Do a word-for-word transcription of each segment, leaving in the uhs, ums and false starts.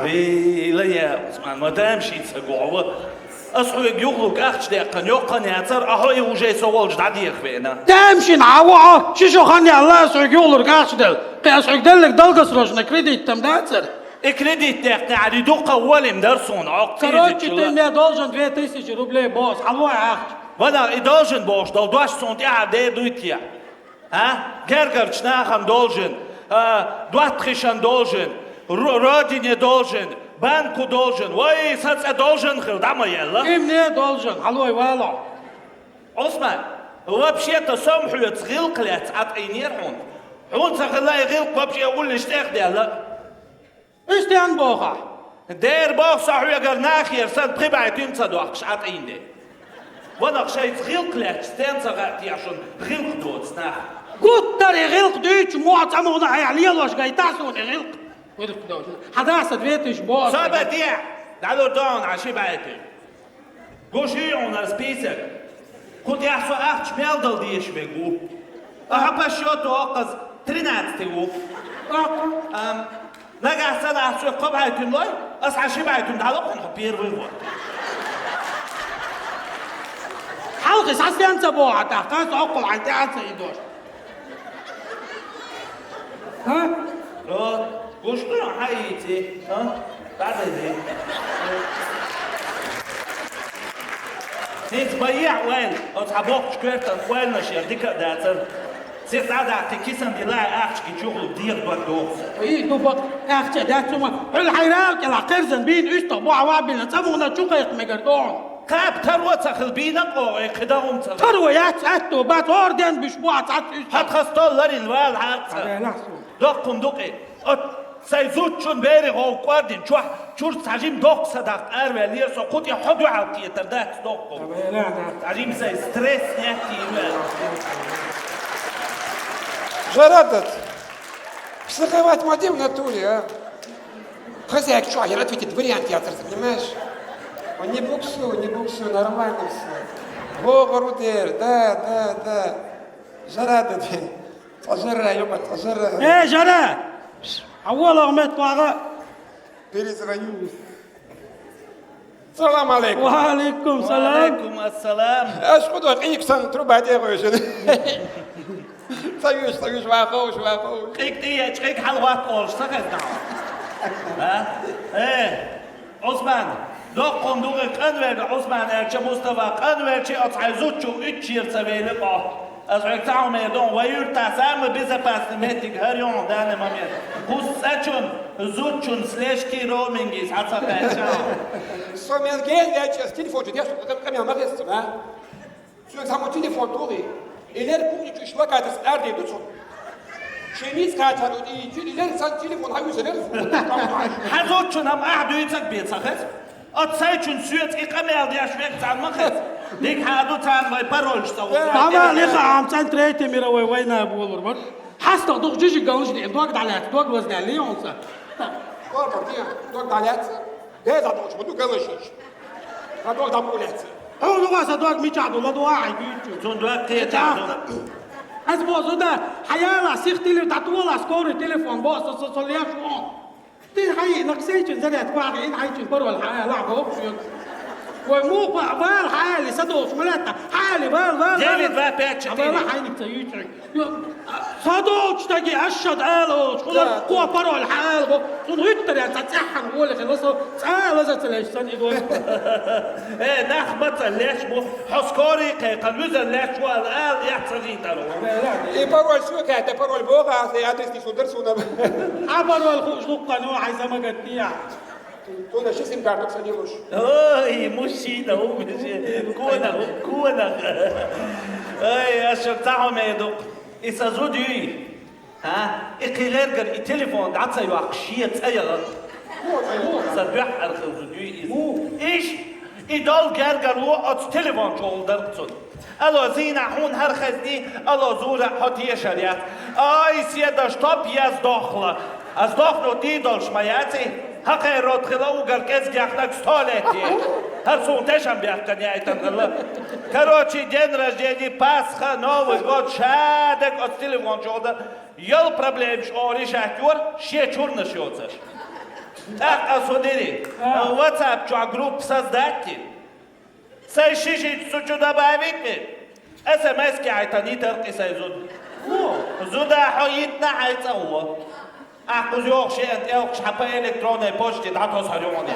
Вела я, Ӏусман, ма дам шийца гугӀа. Ас хьоьга юхалург ахча даьккхина йоккха хан яцар, а хьо и уже со волча дӀадеха вена. Дам шийна Ӏа ву хьо, ши шо хан яьлла ас хьоьга юхалург ахча дала. Кхы ас хьоьга деллаг долгосрочный кредит там дацар. И кредит даьккхина, Ӏари дукха волим дар суна, Ӏоккха. Короче, ты мне должен две тысячи рублей, босс, хьалой ахча. Вана, и должен бохуш долу дош суна тӀаьхьа дер дуй те? А? Гергарчу нахана должен, а, доттагӀашна должен, ро-, родине должен, банку должен. Вай, сан цӀе должен хила, дӀа ма елла. И мне должен, хьалой валахь. Ӏусман, вообще-то со-м хьоьца гӀиллакх лаьцна Ӏатийна яра хьуна. Хьуна ца хилла и гӀиллакх вообще уллиш тӀехдаьлла. Иштта ан бохахь. Дера боху со хьоьгара нахера санна пхи бӀе туьма ца доккхуш Ӏатийна де. Ванах шайца гӀиллакх лаьцна стен ца хаьа те шуна гӀиллакх доцу нах. Гуттар и гӀиллакх дуьйцу мохь цӀа мухӀна айхьа лелош гайтахь суна и гӀиллакх. ГӀиллакх доцу. Хьан да аса две тысячи боху. Со бан де, дӀалур догӀун Ӏа ши бӀе туьма. Гуш ю хьуна список. Кху тӀехь со ахча мел дала дезаш верг ву. Ахьа по счёту оккхаз тринадцатый ву. Оккха. Ам, нагахь санна ахьа соьга кхо бӀе туьма лой, ас хьан ши бӀе туьма дӀало хьуна хьо первый гӀо. Хьалхи схьа стен ца бохьа тӀаккха, ас оккхул хьайн тӀаьхьа ца идош. ХӀа? О, гуш ду хьан йийци? ХӀа? ДӀадайди. ХӀинца ма ехьа ойла, оцу хьан боккхачу коьртан ойланаш яра дика а дацара. Сиха дӀадаккхи кисан дилай ахча гича юхалург дегӀа дог доху. И, ду бакъ, ахча дац хӀума. Хьуьлла хьайн рагӀу кӀелахь кхерзан бийна уьстагӀ бохьа ван биллина, цӀа мухӀна чу кхайкха мегар ду хьуна. Кхаба таро ца хила бийна а къогӀе, кхидӀа хӀума ца хила. Таро яц, аьтту бац, орден буьш бу а цхьацца уьстагӀ. Хьан тхан стол ларина вала хьарца. Доккхун дукъе. Оцу сайн зудчун бере гӀовга кӀордина чохь чуьра цхьа жима доккха са даккха араваьллера со, кху тӀе хьо дуьхьал кхетар дац доккху. Цхьа жима сайн стресс неттийна ваьлла. Жарадат, психовать ма де в натуре, а? Хозяйка чохь яра ответить вариант яцар, понимаешь? Он не буксуй, не буксуй, нормально всё. ВогӀару дер, да, да, да. Жарадат. Цхьа жара, юкъа, цхьа жара. Э, жара! Хьан волахь меттахь вагӀа? Перезвоню. Салам алейкум. Ва алейкум салам. Ва алейкум ассалам. Аш кху до къийк сан труба тӀе гӀоьшина. Ца юьш, ца юьш, ваховш, ваховш. Къийк тӀе ечу, къийк хьалхатта олуш, ца хезна хьо? А? Э, Ӏусман, доккхун дукъе къанвелла Ӏусман аьлча, Мустафа, къанвелча оцу хьайн зудчух уьттачера ца вели къо. Ас хьоьга цхьа хӀума эр ду, вай юьртахь самый безопасный меттиг хӀара ю хьуна данный момент. Кху цӀачун, зудчун слежки, роуминги схьа ца кхаьчча. Со мел гена ваьлча, ас телефон чу деш, къам-, къамел ма хеза цунна, а? Соьга цхьаммо телефон тухий, и лер кухни чу иштта локаторс арадийр ду цунна. Шен ницкъ кхачар ду, и чу-, и лер сан телефон хьан вуьза лер? Хьан зудчун хӀама ахь дуьйцург бен ца хеза? Оцу сайчун соьца и къамел деш верг цхьамма хеза. Дика хьан ду царна вай парольш ца ву. Амма леха ам цӀан третий мировой война болур бара. ХьастагӀа дукха жижиг галнаш деана, дог дӀалаьцна, дог лаздаьллий хьуна сан? Дог, дог дӀалаьцна? Деза долчу ма ду галнаш. Сан дог дӀа ма лаьцна. Хьуна ва сан дог мичахь ду, ладогӀа хьайн буьйцу. Цунна дог кхетахь ду. Ас боху, зуда, хьан яла, сих тилир дӀатола, скорый телефон боху, со, со, со леш ву. Ты хьайна кхин сайчун зарядка вахьа, ин хьайчун пароль хьан ала, боху шуьга. Вай муха вала хьан али, са долуш ма лаьтта, хьан али, вала, вала, вала. Девять два пять четыре. Вала хьайниг ца юьйцург. Сан долчу стаге аш шад ала олуш, хӀума кхо пароль хьан ала, боху. Цунна гӀуьттарян ца цӀеххьана гӀоле хила со, цӀа а лаза ца леш сан и дой. Э, нах ма ца леш бу, хьо скорый кхайкхина, вуьзар леш ву ала, ала, яц ца дийта. И пароль соьга хаьттина, пароль боху, аса адрес дисур дара суна. А пароль хууш дуккха, ну, хьайн замагаттехьа. Цунна ши сим-карта сан йолуш. Ой, мужчина, умница. Кона, кона. Ой, аша цхьа хӀума ду. И сан зуда юй. ХӀа? И кхин лергара и телефон дӀа ца йоккхуш, шен цӀа яла. Сан дуьххьара хила зуда юй иза. Иш, и долу гергарло оцу телефон чухула дара цунна. Алло, Зина, хьуна хӀара хезний? Алло, Зура, хьо тешар яц. Ай, седа, чтоб я сдохла. Ас дохнур дий долуш ма яций? ХӀокхеран род хила угар кӀезиг яхнарг столетие. ХӀара суна тешам бехкан яйтан хила. Короче, день рождения, Пасха, Новый год, шадерг оцу телефон чухула дара. Йолу проблемаш оха решать йора, шен чурнаш йоцуш. ТӀаккха со дери. А. WhatsApp чу группа создать ди. Сай шишица цу чу добавить ди. СМС-ки хьайта нитар кхы сай зуда. О. Зуда хьо йитна хьай цӀа гӀо. Ахь кхуза йохуш еана тӀелхаш хьан по электронной почте дӀатосхьар юкъана.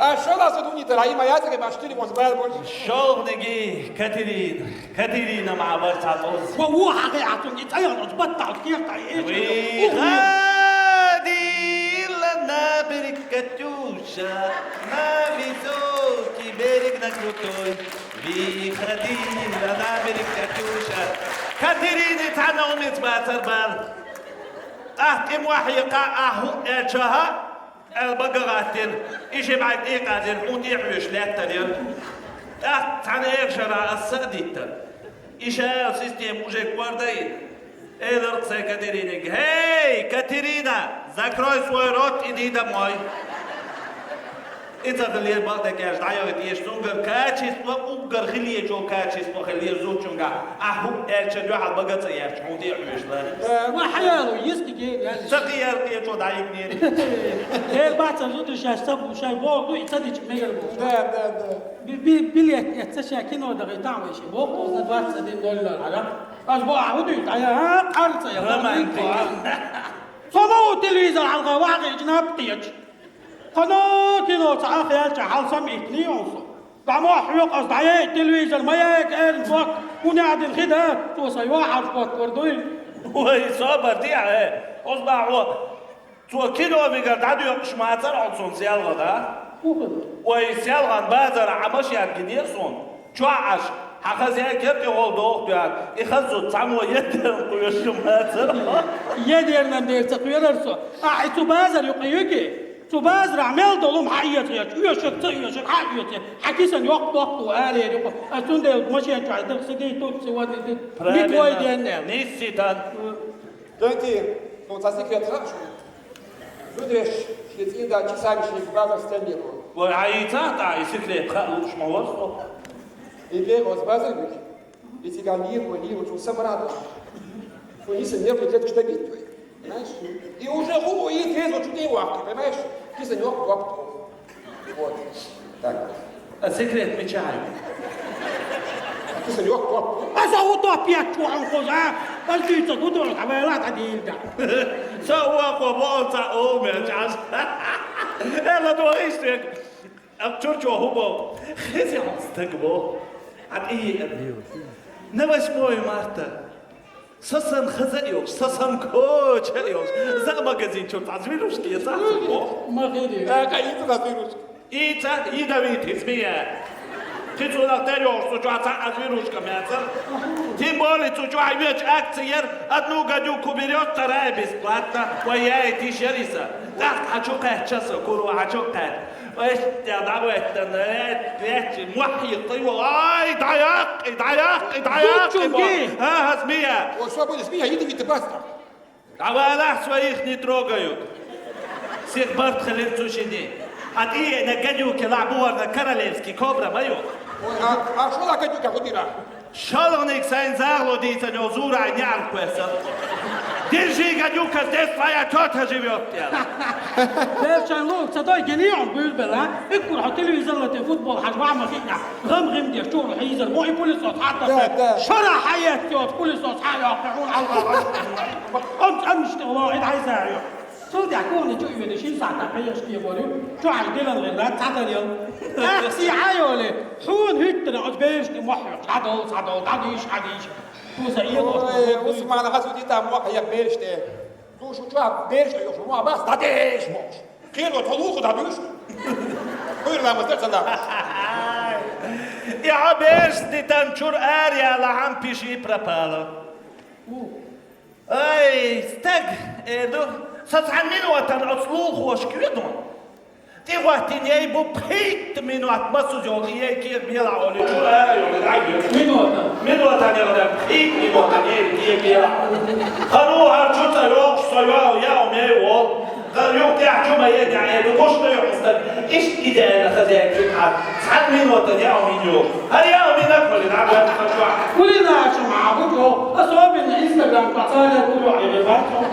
А шо ла со дуьнитара, и ма яцаге баш телефон сбал больше. ШолгӀниги Катерина. Катерина ма вар цхьа тӀоз. Ва, ву хьан хи хьацун, и цӀа ян оцу баттахь кехтахь, э, Выходи на берег, Катюша, на высокий берег, на крутой. Выходи на берег, Катюша. Катерина цхьанна умиц бацар бал. Ахь тӀе мохь йикха, ахь хӀуъ аьлча, хӀа? Аьлла бага гӀаттина, и ши бӀай тӀекъазийна хьуна тӀехьоьжуш лаьттар яра. ТӀаккха цхьана эха шарахь ас са а диттара. И ша аьлла система уже кордайина. Элар-кх сай Катеринага: «Хей, Катерина, закрой свой рот, иди домой». И ца хиле бакъдерг аьлча дӀаяхийта еза цуьнгара качество, уггар хилла еза качество хилла еза зудчуьнгахь. Ахь хӀуъ аьлча дуьхьал бага цӀа яьлча, хьуна тӀе а хьоьжуш лара. Э, ма хьаялу, йистиге, яьлла. Ца кхияркхечо дӀайигнера. Эр бац ца зуда шаьш ца бу, шай боху ду, и ца дича мегар бу. Да, да, да. Би-, би-, билет эцца ша кино даха и там веши. Боху, на двадцать один ноль ноль, ага. Аш бо, а хӀу дуьйцу, а я, а, къарца я, Роман, там дуьйцу, а. Со ма ву телевизор хьалха вахийча наб кхеча. Хьано кино ца ахъяьлча, хьал сам итний он со. ДӀа ма хьоькъу ас, дӀаяйа телевизор, ма яйга аьлла бок, хӀун яа дина хи да, цо сан йоӀарш боккхур дуй. Вай, собар де, э, оз бахьо. Цо кино вигар дӀадоькъуш мацара хьо цунна селгӀа, да? Ой, селгӀан базара Ӏа машен гинера суна. Чохь Ӏаш, хьан хаза яьггера тӀе гӀолла доху тоьар, и хаза зуда цхьаммо еддерна кхоьруш мацара. Еддернан дера ца кхоьрара со. Ахь и цу базар юкъа юьги? Цу базарахь мел долу хьан эца гӀерташ, оьшург ца оьшург, хьан оьцу, хьан кисан йоккха боккху арера юкъа. Ас цундела машен чохь дагахь сидий, тут сегодня, ты, Правильно. Нисси тан. Дойти, ну, цхьа секрет хаьа шуна. Зударш шен цӀийнда часами шен базар стенде бу. Вай, хьан йийцахь тӀаккха и секрет хаьа лууш ма вара со. И бегӀ оцу базар вуьгу. И цигахь лийра вай, лийра, чу самарадо. Цо йиса нервный клетка добить вай. Понимаешь? И уже хӀу, и трезво чу тӀе ваккхи, понимаешь? Киса нёх ваккху. Вот. Так. А секрет мичахь ю? А киса нёх ваккху. Аса утопия чу хьан хоза? Ас дуьйца гудо, а вайла та дилда. Са уа ко бо ца о ме час. Эла до истек. Ак чур чо хӀу бо. Хези хьан стаг бо. А тӀе. На восьмое марта. Са сан хаза а йолуш, са сан коча а йолуш, за а магазин чуьра цхьа звирушка эцахь цо боху. Ма хири. Э, кхин йица сан звирушка. Йица, ядовитый змея. Кхин цунах тера йолуш цу чохь цхьа а звирушка меца. Тем более цу чохь йоьчу акци яра, одну гадюку берёт, вторая бесплатно. Вай яйта йиш яра иза. ТӀаккха хьан чу кхаьчча со, куро хьан чу кхаьчча. Эшта дӀаветтана, веттачи, мохь йикхий вала, ай, дӀаяккхи, дӀаяккхи, дӀаяккхи, Зудчунги! Бо. А, хӀа, змея! Ой, что будет, змея, иди, иди, баста. ДӀавалахь, своих не трогают. Сих барт хилира цу шине. А тӀе на гадюки ла буарна королевский кобра ма ю. Ой, а, а что ла гадюка худира? ШолгӀаниг сайн загӀло дийцина йолу Зурай неӀарг кхоьссар. Держи, гадюка, здесь твоя тётя живёт, яра. Берчан луг, ца дой гени он буьйлбела. Иккур хьо телевизор латин футбол хьажа ваӀ ма хиъна. ГӀам-гӀим деш чура хьийзар. Мо и пылесос хьа а тасса. Да, да. Шара хьаетта йоцу пылесос хьа а йоккхи хьуна хьалха. Ам, амниш тӀе ло, и дӀайза йо. Цул тӀаьхьа кухне чу а веана, шина сахьтехь пхьегӀаш кхебор ю, чохь дилан гӀирла цхьадар ял. Ахси хьан йоле, хьуна хӀуьттара оцу бераш тӀе мохь хьоькхуш, хьадол, схьадол, дӀадийша, хьадийша. Кхуза Ой, Усман, хьан зудий тӀе мохь хьоькху бераш тӀе. Ду шу чохь бераш тӀе йохуш, мохь бац, дӀадеш бохуш. Кхин оцу лулахо дӀадуьйш. Хуьйра ламаз тӀе ца даккхуш. И хьан бераш дитан чуьра ара яла хьан пиши пропала. Ай, стаг, э, ду, со цхьана минотана оцу лулахошка кхоьду. ТӀехӀоттийна яй бу пхийтта минот, массаза йолу яй кера белахь олий. Минота. Минотана яй пхийтта минотана яй кера белахь. Харо хӀара чу ца йогӀуш, со йогӀу, яа ма яй волу. Дан юхтехь чу ма едехь, э, ду гуш ду юхь стаг. Иштта идеально хозяин чу хьан. Цхьана минотана яа ма йин йогӀу. ХӀара яа ма йинарг хӀара, дӀа бан ца чохь. Кулина аша ма бу чохь. Особенно Instagram пацанят куло хьайгӀи бан чохь.